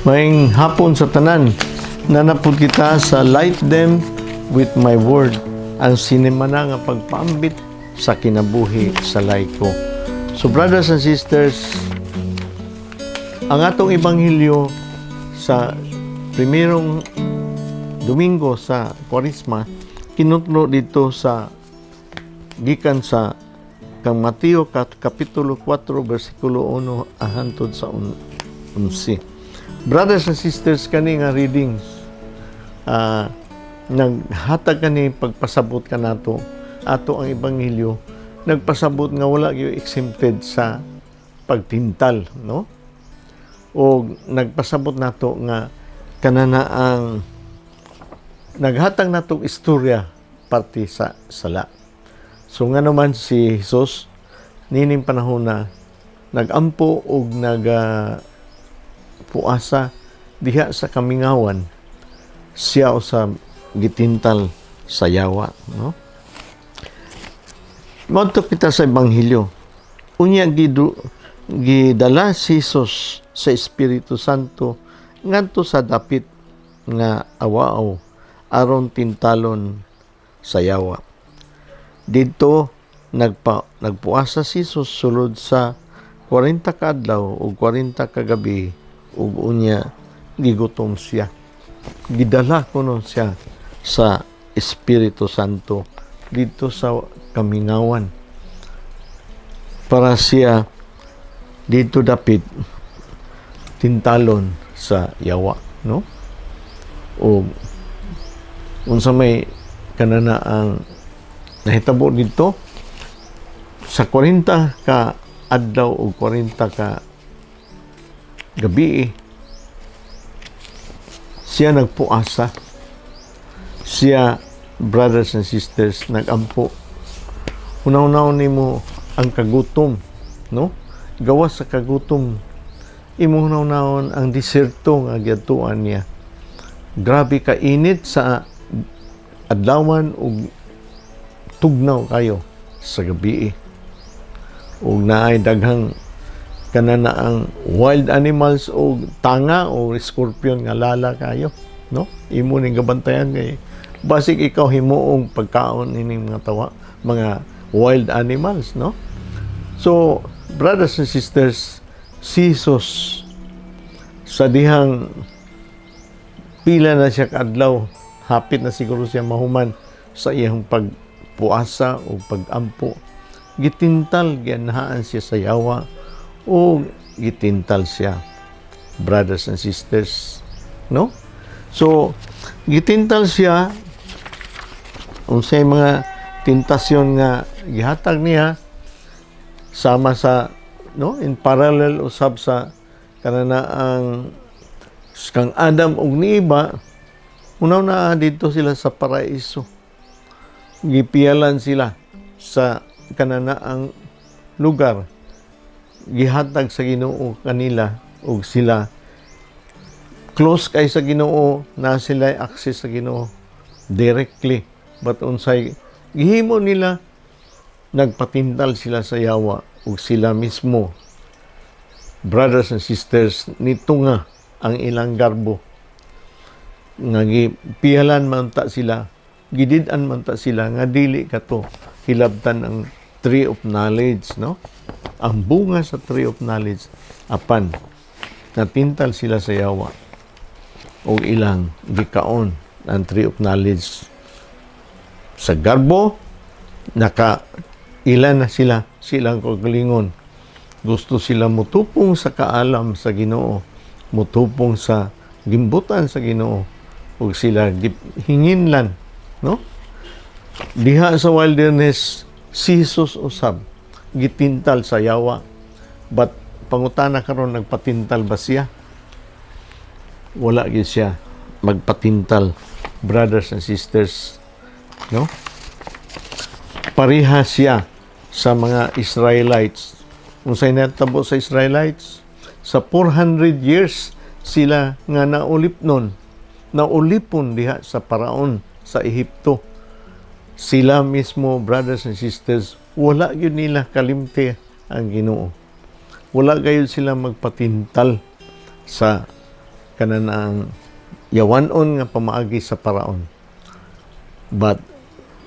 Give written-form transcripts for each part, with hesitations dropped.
Maayong hapon sa tanan. Naa na pud kita sa Light Them with My Word, ang sinemana nga pagpaambit sa kinabuhi sa laiko. So brothers and sisters, ang atong ebanghelyo sa primerong Domingo sa Kwaresma kinutlo dito sa gikan sa kang Mateo Kapitulo 4 bersikulo 1 hangtod sa 11. Brothers and sisters, kani nga readings naghatag kani pagpasabot kanato ato ang ebanghelyo nagpasabot nga wala gyud exempted sa pagtintal, no? O nagpasabot nato nga kanana ang naghatag natong istorya parte sa sala. So nga naman si Jesus nining panahon na nagampo og naga puasa diha sa kamingawan, siya usab gitintal sa yawa, no? Moadto kita sa ebanghelyo. Unya gidala si Jesus sa Espiritu Santo ngadto sa dapit nga awaaw aron tintalon sa yawa. Didto nagpuasa si Jesus sulod sa 40 ka adlaw ug 40 ka gabi ug unya gigutom siya. Gidala kuno siya sa Espiritu Santo didto sa kamingawan para siya didto dapit tintalon sa yawa, no? O unsa may kanana ang nahitabo didto sa 40 ka adlaw o 40 ka gabi? Siya nagpuasa siya, brothers and sisters, nagampo. Hunaw-hunaw nimo ang kagutom, no? Gawas sa kagutom, imo hunaw-hunawon ang diserto nga giadtuan niya. Grabe ka init sa adlawan ug tugnaw kayo sa gabi ug naay daghang kanana ang wild animals o tanga o scorpion nga lala kayo, no? Imo ning gabantayan kay basig ikaw himuong pagkaon ining mga tawa, mga wild animals, no? So brothers and sisters, si Jesus sa dihang pila na siya kaadlaw, hapit na siguro siya mahuman sa iyang pagpuasa o pagampo, gitintal, gianahaan siya sa yawa o gitintal siya, brothers and sisters, no? So gitintal siya. Unsay mga tentasyon nga gihatag niya sama sa, no, in parallel usab sa kanana ang kang Adam ug ni Eva. Unaw na didto sila sa paraiso, gipiyalan sila sa kanana ang lugar gihatag sa Ginoo kanila ug sila close kay sa Ginoo na sila access sa Ginoo directly. But unsay gihimo nila? Nagpatintal sila sa yawa ug sila mismo, brothers and sisters, nito nga ang ilang garbo nga gipiyalan man ta sila, gidid-an man ta sila nga dili kato hilabtan ang tree of knowledge, no, ang bunga sa tree of knowledge. Apan natintal sila sa yawa og ilang gikaon ang tree of knowledge. Sa garbo naka ilan na sila silang kaugalingon. Gusto sila mutupong sa kaalam sa Ginoo, mutupong sa gimbutan sa Ginoo ug sila hinginlan, no? Diha sa wilderness, si Jesus usab gitintal sa yawa. But pangutana karon, nagpatintal ba siya? Wala gyud siya magpatintal, brothers and sisters, no? Pareha siya sa mga Israelites. Unsay natabo sa Israelites? Sa 400 years sila nga naulip nun, naulipon diha sa Paraon sa Ehipto. Sila mismo, brothers and sisters, wala gyud nila kalimti ang Ginoo. Wala gayud sila magpatintal sa kanana ang Kanan ang yawanon nga pamaagi sa Paraon. But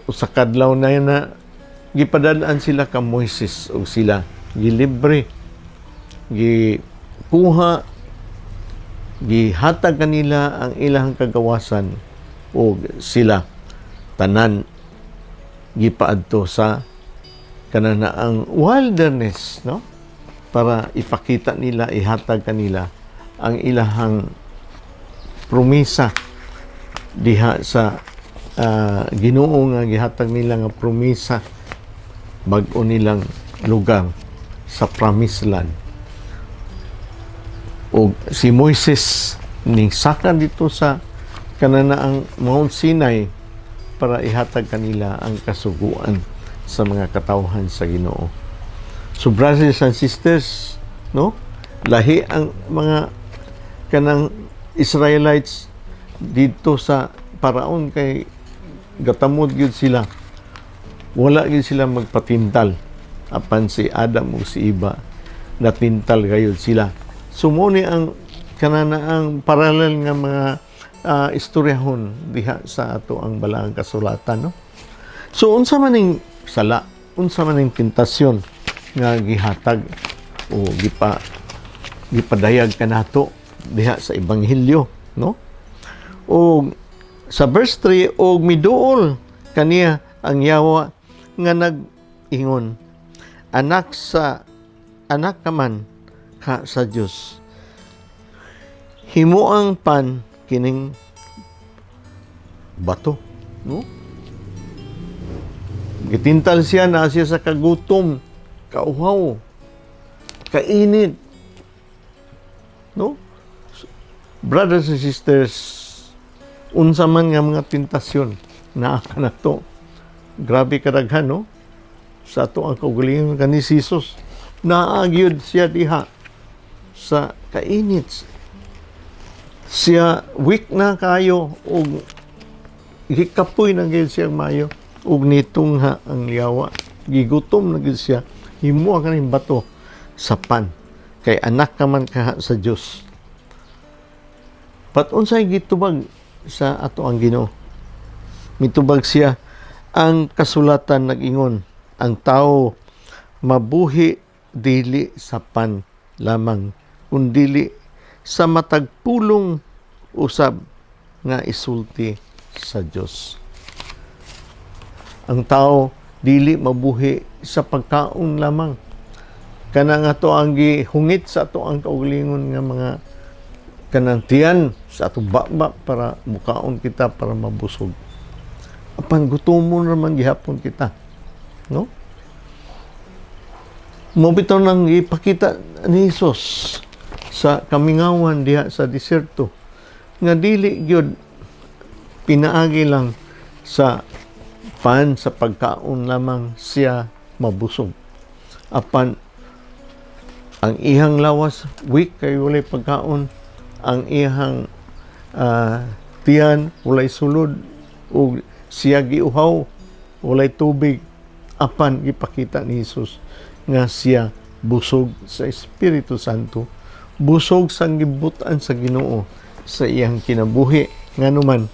usa ka adlaw na yun na gipadal-an sila ka Moises og sila gilibre, gikuha, gihatag kanila ang ilang kagawasan og sila tanan gipaadto sa kanana ang wilderness, no, para ipakita nila, ihatag kanila ang ilahang promisa diha sa Ginoo nga gihatag nila nga promisa, bag-o nilang lugar sa promised land. Og si Moises ning saka dito sa kanana ang Mount Sinai para ihatag kanila ang kasuguan sa mga katawhan sa Ginoo. So brothers and sisters, no? Lahi ang mga kanang Israelites dito sa Paraon kay gatamod gyud sila. Wala gyud sila magpatintal. Apan si Adam ug si Eva, natintal gayud sila. So mo ni ang kanana ang parallel nga mga istoryahon diha sa ato ang balaang kasulatan, no? So unsa man ning sala, unsa man ning tentasyon nga gihatag o gipadayag kanato diha sa ebanghelyo, no? O sa verse 3, og miduol kaniya ang yawa nga nag-ingon, Anak ka man ka sa Dios, himuang pan kining bato," no? Gitintal siya na siya sa kagutom, kauhaw, kainit, no? Brothers and sisters, unsa man nga mga tentasyon naa kanato. Grabe kadaghan, no? Sa ato ang kaugalingon kani si Jesus, naa gyud siya diha sa kainit. Siya weak na kayo ug gikapoy na gyud siya mayo ug nitungha ang yawa. Gigutom na gyud siya. Himo kaning bato sa pan kay anak ka man kaha sa Dios. But unsay gitubag sa ato ang Ginoo? Mitubag siya, "Ang kasulatan nag-ingon, ang tao mabuhi dili sa pan lamang kundili sa matag pulong usab nga isulti sa Dios." Ang tao dili mabuhi sa pagkaon lamang. Kana nga to ang gihungit sa ato ang kaugalingon nga mga kanang tiyan sa atong baba para mukaon kita para mabusog. Apan gutomon naman gihapon kita. No? Mo bitaw nang ipakita ni Jesus sa kamingawan diha sa diserto nga dili gyud pinaagi lang sa pan, sa pagkaon lamang siya mabusog. Apan ang ihang lawas weak kay walay pagkaon, ang ihang tiyan walay sulod ug siya giuhaw, walay tubig. Apan gipakita ni Jesus nga siya busog sa Espiritu Santo, busog sa gibutan sa Ginoo sa iyang kinabuhi. Nganuman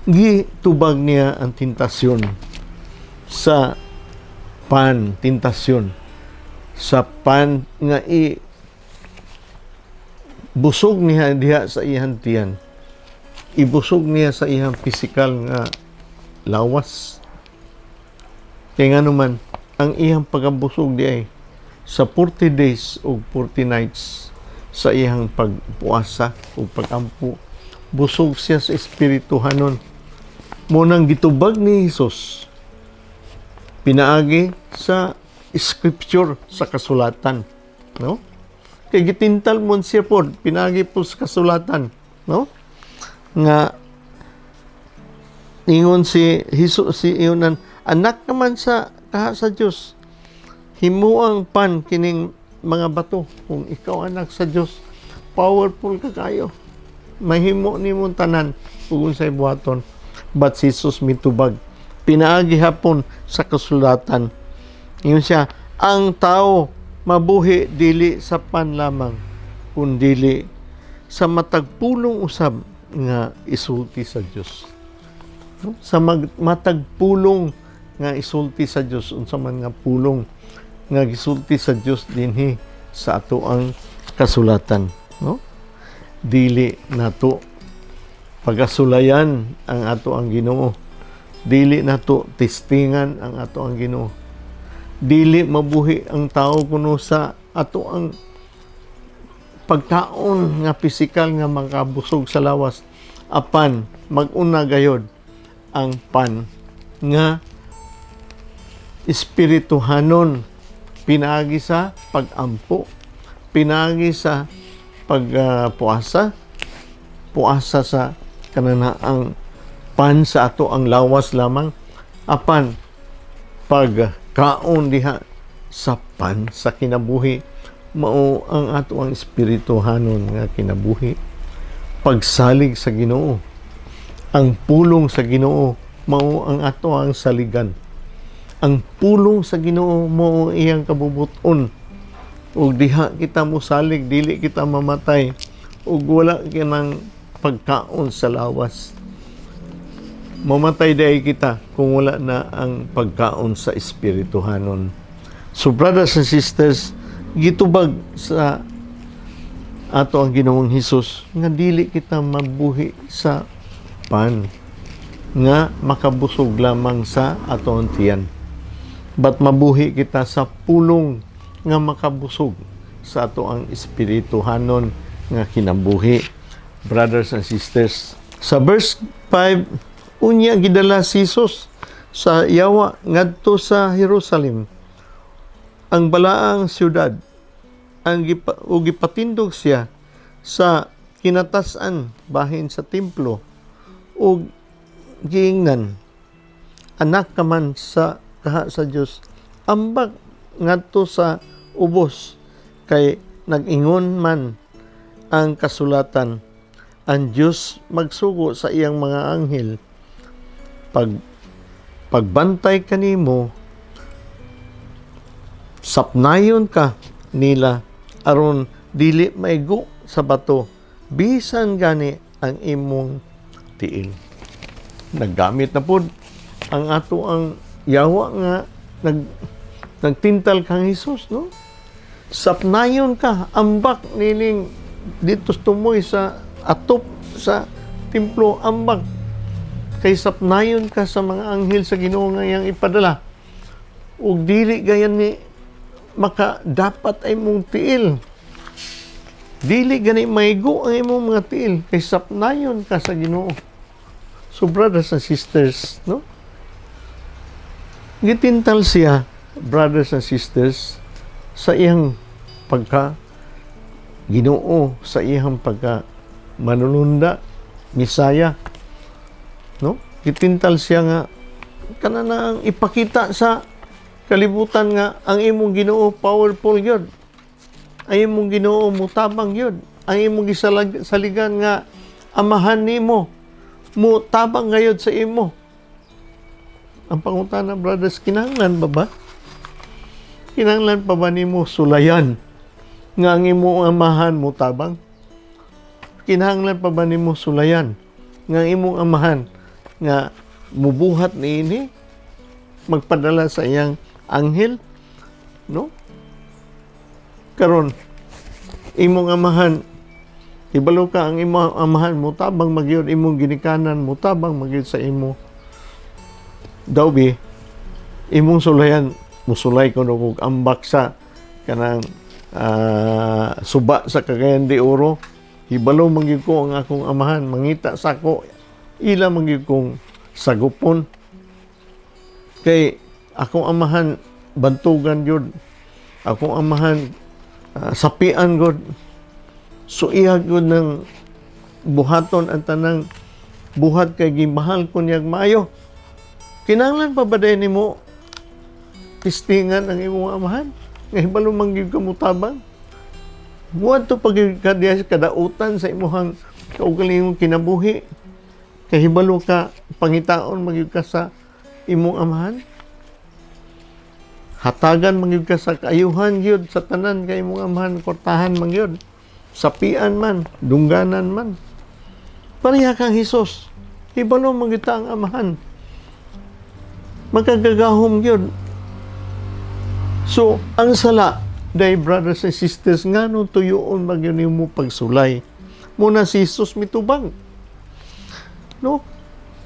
gitubag niya ang tentasyon sa pan, tentasyon sa pan nga i busog niya diha sa iyang tiyan, ibusog niya sa iyang pisikal nga lawas. Kay nganuman ang iyang pagkabusog di ay sa 40 days o 40 nights sa iyang pagpuasa o pagampo, busog siya sa espirituhanon. Mo nang gitubag ni Jesus pinaagi sa scripture, sa kasulatan, no? Kay gitintal mo siya pod pinaagi po sa kasulatan, no, nga ingon si Jesus, si iyonan, "Anak naman sa kaha sa Dios, himuang pan kining mga bato. Kung ikaw anak sa Dios, powerful ka kayo, mahimo nimo tanan ug unsay buhaton." But si Jesus mitubag pinaagi hapon sa kasulatan. Ingon siya, "Ang tao mabuhi dili sa pan lamang kundili Sa matag pulong usab nga isulti sa Dios. No? Sa matag pulong nga isulti sa Dios, unsa man nga pulong nga gisulti sa Dios dinhi sa ato ang kasulatan, no? Dili nato pagasulayan ang ato ang Ginoo. Dili nato testingan ang ato ang Ginoo. Dili mabuhi ang tao kuno sa ato ang pagkaon nga pisikal nga makabusog sa lawas, apan mag-una gayod ang pan nga espirituhanon pinaagi sa pag-ampo, pinaagi sa pagpuasa, puasa sa kananaang pan sa ato ang lawas lamang, apan pagkaon diha sa pan sa kinabuhi, mao ang ato ang espirituhanon nga kinabuhi, pagsalig sa Ginoo. Ang pulong sa Ginoo mao ang ato ang saligan. Ang pulong sa Ginoo mao iyang kabubuton ug diha kita mosalig, dili kita mamatay ug wala kinang pagkaon sa lawas. Mamatay diay kita kung wala na ang pagkaon sa espirituhanon. So brothers and sisters, gitubag sa ato ang Ginoong Hesus nga dili kita mabuhi sa pan nga makabusog lamang sa ato ang tiyan, but mabuhi kita sa pulong nga makabusog sa ato ang espirituhanon nga kinabuhi, brothers and sisters. Sa verse 5, unya gidala si Jesus sa yawa ngadto sa Jerusalem, ang balaang syudad, ang ug gipatindog siya sa kinatas-an bahin sa templo ug giingnan, "Anak ka man sa kaha sa Dios, ambak ngadto sa ubos, kay nag-ingon man ang kasulatan, ang Dios magsugo sa iyang mga anghel pagbantay kanimo. Sapnayon ka nila aron dili maigo sa bato bisan gani ang imong tiil." Naggamit na pod ang ato ang yawa nga nagtintal kang Hesus, no? Sapnayon ka, ambak nining dito tumoy sa atop sa templo, ambak kay sapnayon ka sa mga anghel sa Ginoo nga iyang ipadala ug dili gayan ni maka dapat ay mong tiil, dili gani maigo ang imong mga tiil kay sapnayon ka sa Ginoo. So brothers and sisters, no, gitintal siya, brothers and sisters, sa iyang pagka Ginoo, sa iyang pagka manulunda, Misaya, no? Gitintal siya nga kana na ang ipakita sa kalibutan nga ang imong Ginoo powerful gyud, ang imong Ginoo mutabang gyud, ang imong saligan nga amahan nimo mutabang gayud sa imo. Ang pangutana, brothers, kinahanglan ba ba? Kinahanglan pa ba nimo sulayan nga ang imong amahan mutabang? Kinahanglan pa ba nimo sulayan nga ang imong amahan nga mubuhat niini, magpadala sa iyang anghel, no? Karon imong amahan, ibalo ka ang imong amahan mutabang magyud, imong ginikanan mutabang magyud sa imo. Daw bi imong sulayan, musulay kuno kog ambak sa kanang suba sa Cagayan de Oro, hibalo man gyud ko ang akong amahan mangita sa ako, ila man gyud kong sagupon kay akong amahan bantugan gyud, akong amahan sapian gud, so iya gyud ng buhaton ang tanang buhat kay gimahal ko niyag maayo. Kinahanglan pa ba diay nimo testingan ang imong amahan nga hibalo man gyud ka mutabang? Muadto pa gyud ka diha sa kadautan sa imong kaugalingong kinabuhi kay hibalo ka pangitaon man gyud ka sa imong amahan, hatagan man gyud ka sa kaayuhan gyud sa tanan kay imong amahan kwartahan man gyud. Sapian man, dungganan man. Pareha kang Hesus. Hibalo man kita ang Amahan. Magkagagahom gyud. So, ang sala, day, brothers and sisters, ngano tuyoon man gyud nimo pagsulay? Muna si Jesus mitubag. No?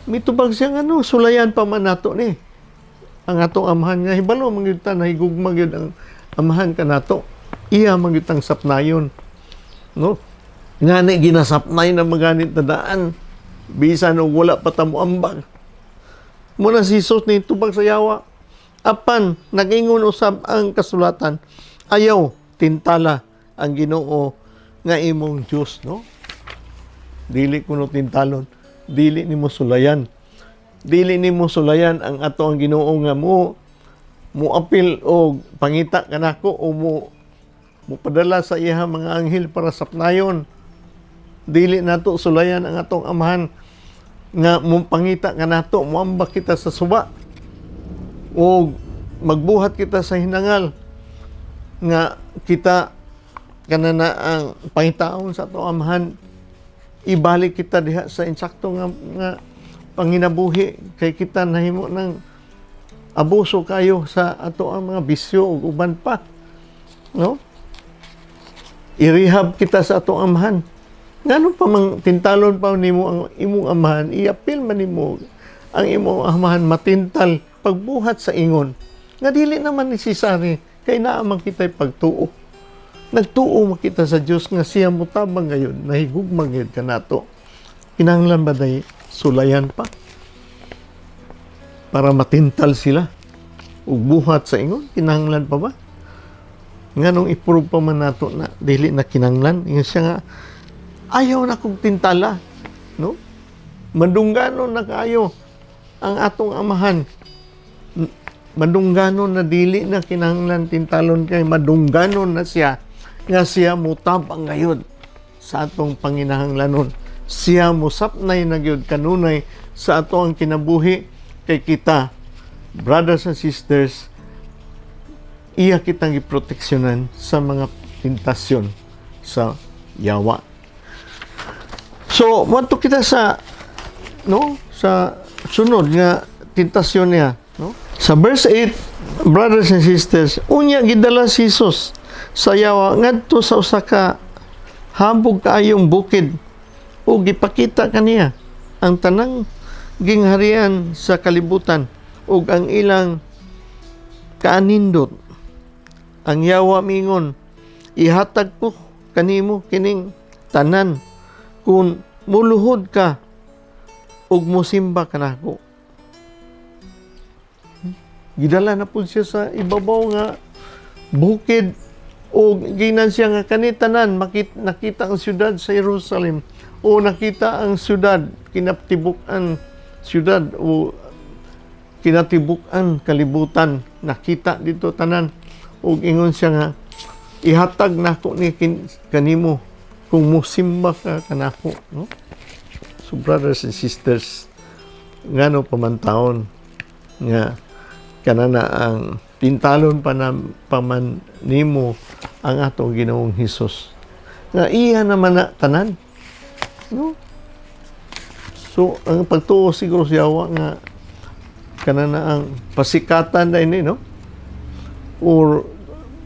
Mitubag siya nga no, sulayan pa man nato ni ang atong Amahan nga hibalo man gyud ta nahigugma gyud ang Amahan kanato. Iya man gyud ang sapnayon. No? Ngani ginasapnay na maganit na daan. Bisan og wala pa ta moambag. Muna si Jesus ni tubag sa yawa. Apan nag-ingon usab ang kasulatan, ayaw tintala ang Ginoo nga imong Dios, no? Dili kuno tintalon, dili nimo sulayan. Dili nimo sulayan ang ato ang Ginoo nga mo mo apil o pangita kanako o mo mopadala sa iya mga anghel para sapnayon. Dili nato sulayan ang atong Amahan nga mo pangita kanato, moambak kita sa suba o magbuhat kita sa hinangal nga kita kanana ang pangitaon sa atong Amahan, ibalik kita diha sa insakto nga panginabuhi kay kita nahimo ng abuso kayo sa ato ang mga bisyo ug uban pa, no? I-rehab kita sa atong Amahan. Ngano pa mang tintalon pa nimo ang imong Amahan? Iapil man nimo ang imong Amahan, matintal pagbuhat sa ingon nga dili naman necessary kay naa man kita'y pagtuo. Nagtuo man kita sa Dios nga siya motabang ngayon, nahigugma gyud kanato. Kinahanglan ba day sulayan pa para matintal sila ug buhat sa ingon? Kinahanglan pa ba? Nganong i-prove pa man nato na dili na kinahanglan? Ingon siya nga ayaw na kong tintala, no? Madungganon na kaayo ang atong Amahan. Madungganon na dili na kinahanglan tintalon kay madungganon na siya nga siya mutabang gayud sa atong panginahanglanon. Siya musapnay na gyud kanunay sa ato ang kinabuhi kay kita, brothers and sisters, iya kitang giproteksyonan sa mga tentasyon sa yawa. So, moadto kita sa, no, sa sunod nga tentasyon niya, no? Sa verse 8, brothers and sisters, unya gidala si Jesus sa yawa ngadto sa usa ka habog kaayong bukid ug gipakita kaniya ang tanang gingharian sa kalibutan ug ang ilang kaanindot. Ang yawa mingon, "Ihatag ko kanimo kining tanan kung muluhod ka ug musimba kanako." Gidala na pud siya sa ibabaw nga bukid o ginan siya nga kani tanan nakita ang syudad sa Jerusalem o nakita ang syudad, kinatibuk-an syudad o kinatibuk-an kalibutan, nakita dito tanan ug ingon siya nga ihatag nako ni kanimo kung musimba ka kanako, no? So, brothers and sisters, ngano pa man taon nga kanana ang tintalon pa na pa man nimo ang atong Ginoong Hesus nga iya naman na tanan, no? So ang pagtuo siguro sa yawa nga kanana ang pasikatan na ini, no, or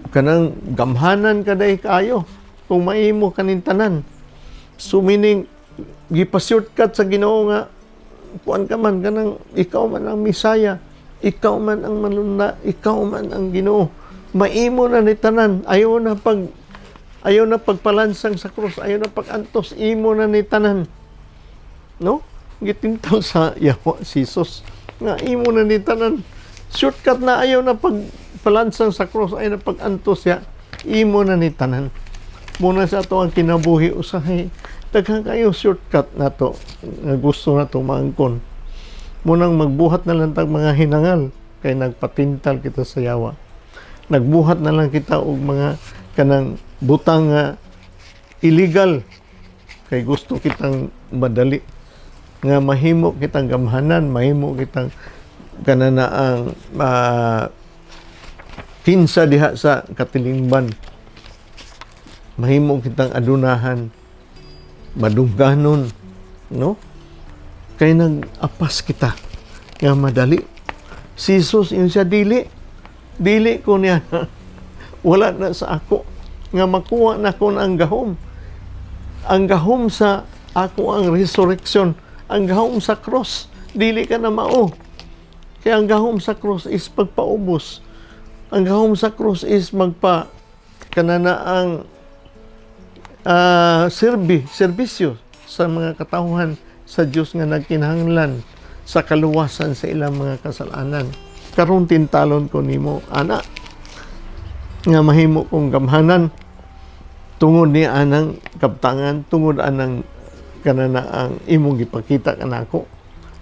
kanang gamhanan ka day kaayo kung maimo kaning tanan. So meaning gipa-shortcut sa Ginoo nga kuan ka man, kanang ikaw man ang Misaya, ikaw man ang manlunda, ikaw man ang Ginoo, maimo na ni tanan, ayaw na pagpalansang sa krus, ayaw na pagantos, imo na ni tanan, no? Gitintal sa yawa si Jesus nga imo na ni tanan, shortcut na, ayaw na pagpalansang sa krus, ayaw na pagantos ya, imo na ni tanan. Muna sa ato ang kinabuhi, usahay daghan kayo shortcut nato nga gusto nato maangkon. Munang magbuhat na lang tag mga hinangal kay nagpatintal kita sa yawa. Nagbuhat na lang kita og mga kanang butang nga illegal kay gusto kitang madali nga mahimo kitang gamhanan, mahimo kitang kanana ang kinsa diha sa katilingban. Mahimo kitang adunahan, madungganon, no? Kay nag-apas kita nga madali. Si Jesus, ingon siya, "Dili. Dili ko niya. Wala na sa ako nga makuha na ko na ang gahom. Ang gahom sa ako ang resurrection, ang gahom sa cross. Dili ka na mao. Kaya ang gahom sa cross is pagpaubos. Ang gahom sa cross is magpa kanana ang serbisyo sa mga katawhan sa Dios nga nagkinahanglan sa kaluwasan sa ilang mga kasalanan. Karon tintalon ko nimo ana nga mahimo kong gamhanan tungod ni anang kabtangan, tungod anang kanana ang imong gipakita kanako.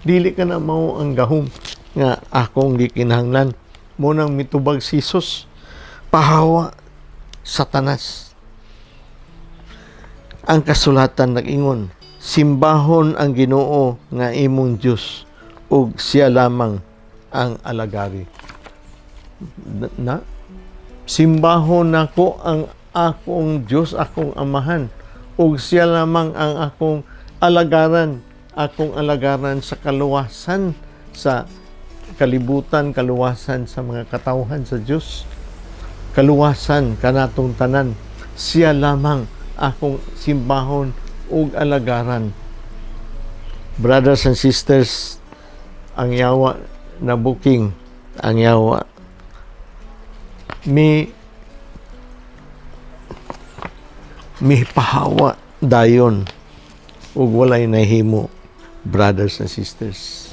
Dili ka na mao ang gahom nga akong gikinahanglan." Mao nang mitubag si Jesus, "Pahawa, Satanas. Ang kasulatan nag-ingon, simbahon ang Ginoo nga imong Dios ug siya lamang ang alagari." Na simbahon nako ang akong Dios, akong Amahan, ug siya lamang ang akong alagaran, akong alagaran sa kaluwasan sa kalibutan, kaluwasan sa mga katawhan sa Dios, kaluwasan kanatong tanan. Siya lamang akong simbahon ug alagaran. Brothers and sisters, ang yawa na booking, ang yawa mi pahawa dayon ug walay nahimo, brothers and sisters.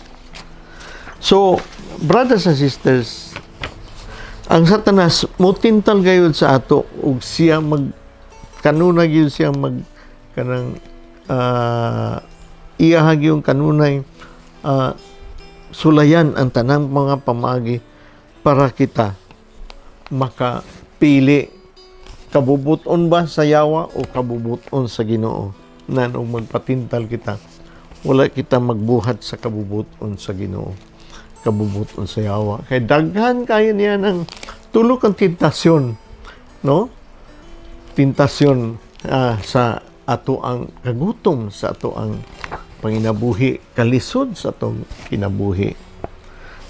So, brothers and sisters, ang Satanas motintal gayud sa ato ug siya mag kanunay gyud, siya mag kanang iya yung kanunay sulayan ang tanang mga pamagi para kita makapili, kabubuton ba sa yawa o kabubuton sa Ginoo. Nan og magpatintal kita, wala kita magbuhat sa kabubuton sa Ginoo, kabubuton sa yawa, kay daghan kayo niya ng tulo kang tentasyon, no? Tentasyon sa ato ang kagutom sa ato ang panginabuhi, kalisod sa atong kinabuhi,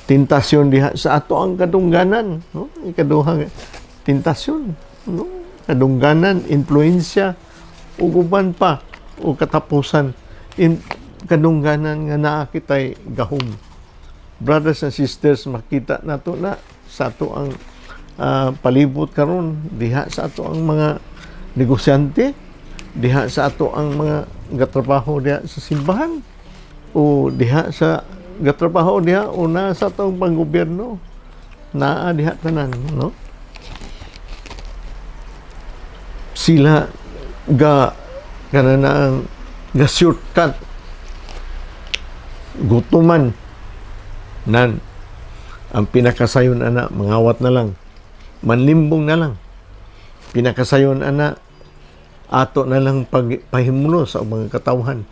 tentasyon diha sa ato ang kadungganan, no? Ikaduha, tentasyon, no? Kadungganan, impluensya ug uban pa, o katapusan in kadungganan nga naa kitay gahom. Brothers and sisters, makita nato na sa ato ang palibot karon, diha sa ato ang mga negosyante, diha sa ato ang mga gatrabaho diha sa simbahan o diha sa gatrabaho diha o na sa atong panggobyerno, naa diha tanan, no? Sila ga kana ang ga shortcut, gutuman nan ang pinakasayon ana, mangawat na lang, manlimbong na lang. Pinakasayon ana, ato na lang pagpahimulo sa mga katawhan.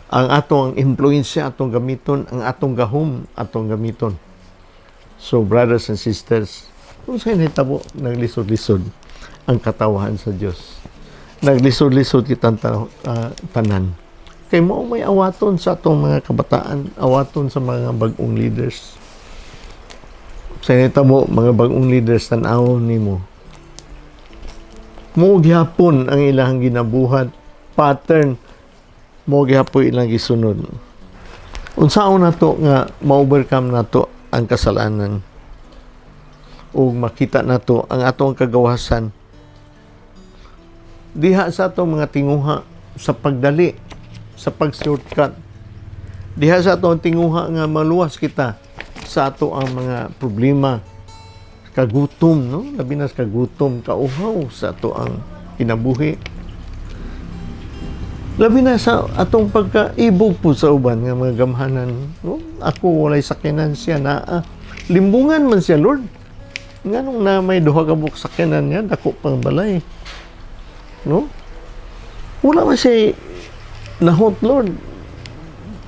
Ang ato ang impluensya atong gamiton, ang atong gahom atong gamiton. So, brothers and sisters, kung sa nahitabo, naglisod-lisod ang katawahan sa Dios, naglisod-lisod kitang tanan, kay mao may awaton sa atong mga kabataan, awaton sa mga bag-ong leaders. Sa nahitabo, mga bag-ong leaders, tan-awon nimo mo gihapon ang ilang ginabuhat, pattern mo gihapon ilang gisunod. Unsaon nato nga ma-overcome nato ang kasalanan ug makita nato ang atong kagawasan diha sa atong mga tinguha sa pagdali, sa pag-shortcut, diha sa atong tinguha nga maluwas kita sa ato ang mga problema, kagutom, no? Labi na sa kagutom, kauhaw sa ato ang kinabuhi, labi na sa atong pagkaibog po sa uban nga mga gamhanan, no? Ako walay sakyanan, siya naa, limbungan man siya, Lord. Nganong na may duha ka buok sakyanan niya, dako pang balay, no? Wala man siya nahot, Lord.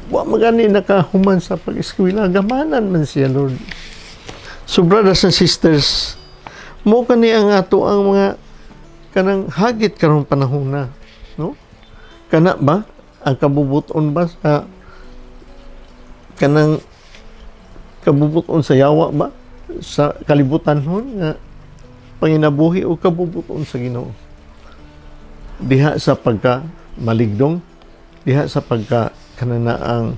Wa magani nakahuman sa pag-eskwela, gamhanan man siya, Lord. So, brothers and sisters, mo kani ang ato ang mga Kanang hagit karong panahon na, no? Kana ba ang kabubuton ba sa kanang kabubuton sa yawa ba sa kalibutan hon nga panginabuhi o kabubuton sa Ginoo diha sa pagka maligdong, diha sa pagka kananaang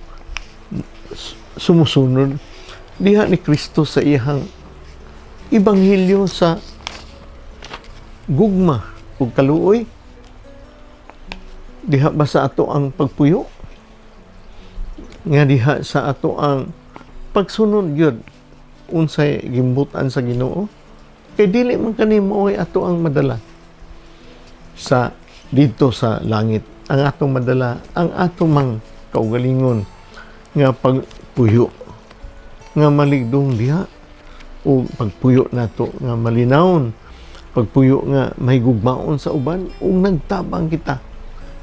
sumusunod diha ni Kristo sa iyang ebanghelyo sa gugma ug kaluoy? Diha ba sa ato ang pagpuyo nga diha sa ato ang pagsunod gyud unsay gimbutan sa Ginoo? Kay dili man kani mao'y ato ang madala sa didto sa langit. Ang atong madala ang ato mang kaugalingon nga pagpuyo nga maligdong diha o pagpuyo nato nga malinawon, pagpuyo nga may gugmaon sa uban ug nagtabang kita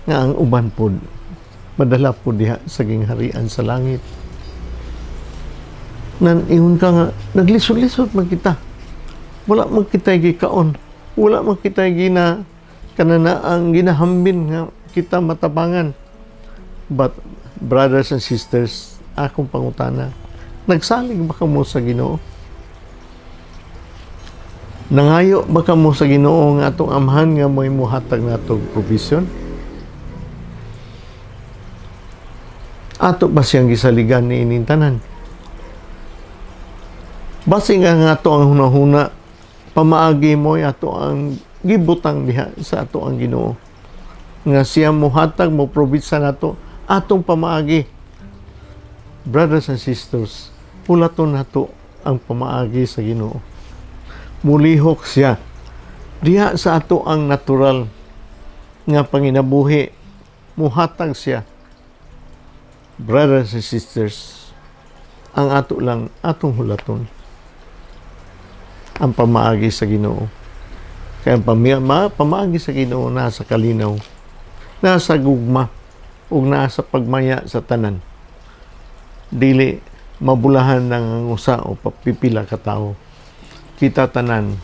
nga ang uban pod madala pod diha sa gingharian sa langit. Nan ingon ka nga naglisod-lisod man kita, wala man kita gikaon, wala man kita gina kanana ang ginahambin nga kita matabangan. But brothers and sisters, akong pangutana, nagsalig ba kamo sa Ginoo? Nangayo ba kamo sa Ginoo nga atong amahan nga mo'y muhatag natong provision? Ato ba siyang gisaligan ni ining tanan? Basi nga nga ato ang hunahuna, pamaagi mo ato ang gibutang diha sa ato ang Ginoo nga siya muhatag, mo provide sa nato atong pamaagi. Brothers and sisters, hulaton nato ang pamaagi sa Ginoo. Mulihok siya diha sa ato ang natural nga panginabuhi, muhatag siya. Brothers and sisters, ang ato lang atong hulaton ang pamaagi sa Ginoo. Kaya ang pamaagi sa Ginoo nasa kalinaw, nasa gugma, ug nasa pagmaya sa tanan. Dili mabulahan ng ang usa o pipila ka tawo. Kita tanan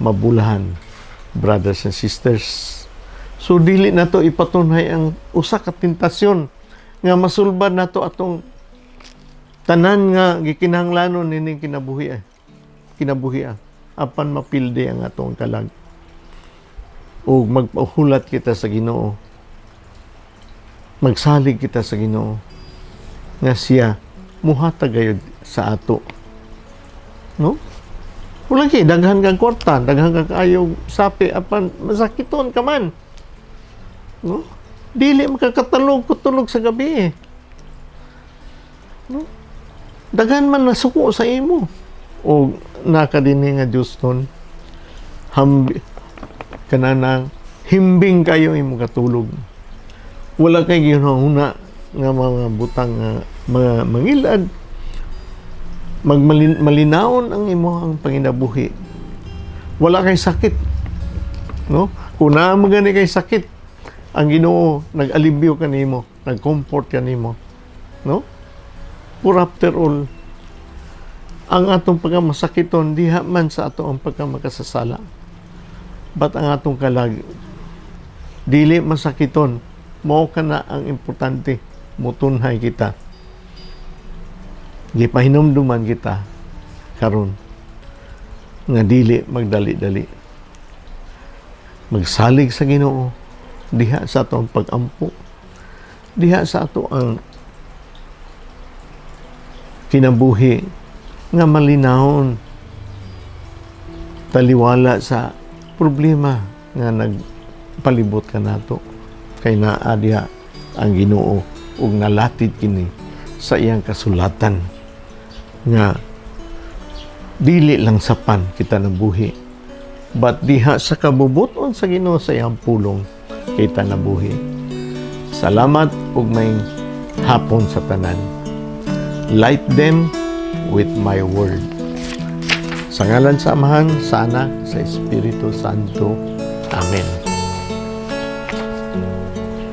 mabulahan, brothers and sisters. So dili nato ipatunhay ang usa ka tentasyon nga masulbad nato atong tanan nga gikinahanglanon nining kinabuhi eh. Kinabuhi ah. Apan mapildi ang atong kalag. Ug magpahulat kita sa Ginoo. Magsalig kita sa Ginoo nga siya muhatag gayud sa ato. No? Wala kay daghan kang kwarta, daghan kang kaayo sapi, apan masakiton ka man. No? Dili makakatalog kutulog sa gabi eh. No? Daghan man nasuko sa imo. O nakadini nga Diyos nun, hambi, kananang himbing kayo imo katulog. Wala kay ginahuna nga mga butang nga mga mangilad. Magmalin, malinaon ang imo ang panginabuhi. Wala kay sakit. No? Kung naa man gani kay sakit, ang Ginoo nag-alibyo kanimo, nag-comfort kanimo. No? For after all, ang atong pagkamasakiton diha man sa ato ang pagkamakasasala. But ang atong kalag dili masakiton, mao kana ang importante, mutunhay kita. Gipahinumduman kita karon nga dili magdali-dali. Magsalig sa Ginoo diha sa ato ang pag-ampo, diha sa ato ang kinabuhi nga malinawon taliwala sa problema nga nagpalibot kanato, kay naa diha ang Ginoo ug nalatid kini sa iyang kasulatan nga dili lang sapan kita nabuhi, but diha sa kabubuton sa Ginoo sa iyang pulong kita nabuhi. Salamat ug may hapon sa tanan. Light them with my word. Sa ngalan sa Amahan, sa Anak, sa Espiritu Santo. Amen.